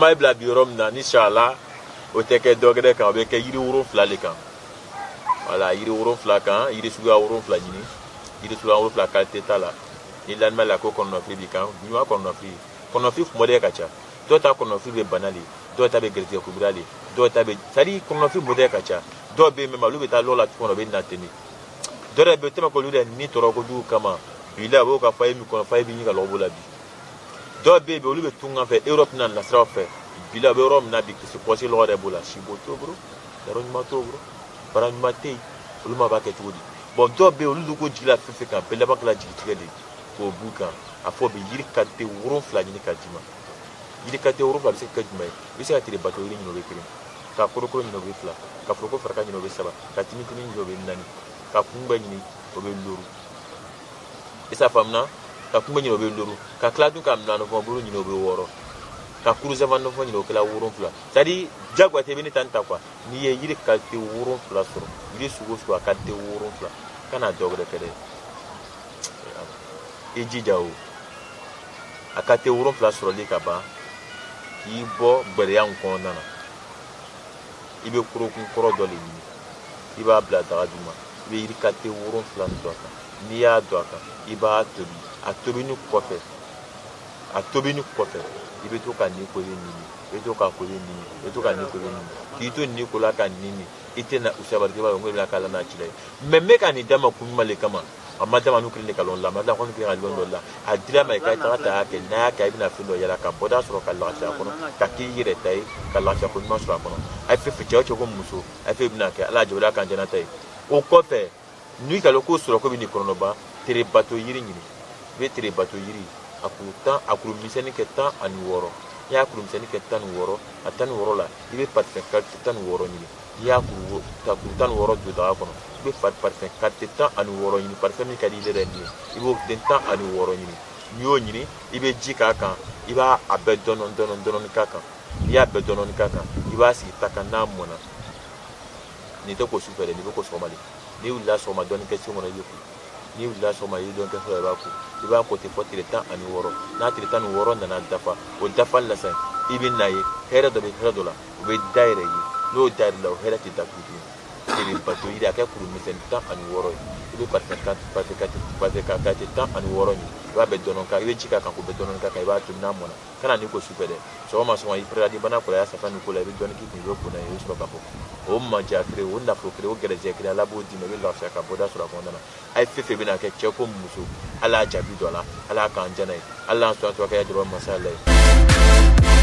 B'a bila bi yɔrɔ min na, ni sala, o tɛ kɛ dɔ wɛrɛ kan, o bɛ kɛ yiri 7 de kan. Wala, yiri 7 kan, yiri suguya 7 ɲini, yiri suguya 7 qualité t'a la. Ni lamɛn la ko kɔnɔnafili b'i kan, ɲuman kɔnɔnafili, kɔnɔnafili modèle ka ca. Dɔw ta kɔnɔnafili bɛ bana le, dɔw ta bɛ gɛrɛsɛgɛ kubira le, dɔw ta bɛ, c'est à dire, kɔnɔnafili modèle ka ca. Dɔw bɛ yen même, olu bɛ taa lɔ la cogo min na, u bɛ na ten de. Dɔw yɛrɛ bɛ yen, tɛmɛ k'olu yɛrɛ ni tɔɔrɔ kojugu kama bi la, u b'o ka foyer min kɔnɔ, foyer bɛ ɲini ka lɔgɔ b'o la bi. Dɔw bɛ yen bi, olu bɛ tungan fɛ, Europe na nasiraw fɛ bi la, u bɛ yɔrɔ min na bi, kisi pɔsi lɔgɔ yɛrɛ b'o la, sibo t'o bolo, yɔrɔ ɲuman t'o bolo, baara ɲuman tɛ yen, olu ma b'a kɛ cogo di? Bon, dɔw bɛ yen, olu ko jigi la fɛn fɛn kan, bɛɛ laban kɛla jigitigɛ de ye k'o b'u kan. A fɔ bi, yiri qualité 7 ɲini ka d'i ma. Yiri qualité 7 bɛ se ka kɛ jumɛn ye? I bɛ se ka tere bato yiri ɲini, o bɛ kelen; ka korokoro ɲini, o bɛ fila; ka foroko faraka ɲini, o bɛ saba; ka timitimi ɲini, o bɛ naani; ka kunbɛ ɲini, o bɛ loru. I sa faamuna? Ka kunbɛ ɲini, o bɛ loru; ka tila dun ka minɛnfɔn bolo ɲini, o bɛ wɔɔrɔ; ka kurusɛfan ɲini, o kɛla 7. C'est à dire, jagoya tɛ, i bɛ ne ta nin ta quoi. N'i ye yiri qualité 7 sɔrɔ, yiri sugu o sugu, a qualité 7, kana dɔ wɛrɛ kɛ dɛ, i jija o a qualité 7 sɔrɔli ka ban k'i bɔ gbɛrɛya in kɔnɔna na. I bɛ korokun kɔrɔ dɔ de ɲini, i b'a bila daga duguma, i bɛ yiri qualité 7 nin don a kan. N'i y'a don a kan, i b'a tobi. A tobini kɔfɛ, i bɛ to ka nin ko, i bɛ nin, i bɛ to ka ko, i bɛ nin, i bɛ to ka nin ko, i bɛ nin, k'i to nin ko la ka nin min, i tɛna usabali, i b'a dɔn ko i bɛna k'ala n'a cila ye. Mɛ n bɛ ka nin d'a ma kun jumɛn de kama? A ma d'a ma n'u kelen de ka lɔn la, a ma d'a ma ko kelen ka lɔn dɔ la. A dira ma i ka taga ta kɛ, n'a y'a kɛ, i bɛna fɛn dɔ yala ka bɔda sɔrɔ, ka lafiya kɔnɔ, ka k'i yɛrɛ ta ye, ka lafiya ko ɲuman sɔrɔ a kɔnɔ. A ye fɛn fɛn, cɛ o cɛ ko muso, a ye fɛn bɛna kɛ, ala jabala kan jɛnata ye. O kɔfɛ, n'i ka ko sɔrɔ ko bɛ nin kɔnɔba, tere bato yiri ɲini. I bɛ tere bato yiri a kuru 10, a kuru misɛnnin kɛ 16. N'i y'a kuru misɛnnin kɛ 16, a 16 la, i bɛ parfum qualité 16 ɲini. N'i y'a kuru ta, kuru 16 don daga kɔnɔ, i bɛ parfum qualité 16 ɲini, parfum min ka di i yɛrɛ ni ye, i b'o den 16 ɲini. N'i y'o ɲini, i bɛ ji k'a kan, i b'a a bɛɛ dɔɔni dɔɔni dɔɔni k'a kan. N'i y'a bɛɛ dɔɔni k'a kan, i b'a sigi ta kan. N'a mɔnna, nin tɛ ko su fɛ dɛ, nin bɛ ko sɔgɔma de. N'i wulila sɔgɔma, dɔɔni kɛ so kɔnɔ, i bɛ ko. N'i wulila sɔgɔma, i bɛ dɔɔni kɛ so, i b'a ko, i b'a ko ten fɔ tile 16. N'a tile 16 nana dafa, o dafali la sisan, i bɛ na ye hɛrɛ dɔ bɛ hɛrɛ dɔ la, o bɛ dayɛlɛ ye. N'o dayɛlɛ la, o hɛrɛ tɛ datugu tuguni. Tere bato yiri, a kɛ kuru misɛnnin 16 ye. I bɛ parfum qualité 16 ɲini, i b'a bɛɛ dɔɔni kan, i bɛ ji k'a kan k'o bɛɛ dɔɔni k'a kan, i b'a tobi. N'a mɔnna, kana n'i ko sufɛ dɛ, sɔgɔma sɔgɔma, i pɛrɛla ni bana kɔrɔ, y'a safa ni ko la, i bɛ dɔɔni k'i kun, i bɛ ko n'a ye, i bɛ sɔrɔ ka bɔ. O manja kelen, o nafolo kelen, o gɛrɛsɛgɛ kelen, ala b'o d'i ma, i bɛ lafiya ka bɔda sɔrɔ a kɔnɔna na. A ye fɛn fɛn bɛna kɛ, cɛ ko muso, ala y'a jaabi don a la, ala k'an jana ye, ala y'an sɔn kɛ jaba masa la ye.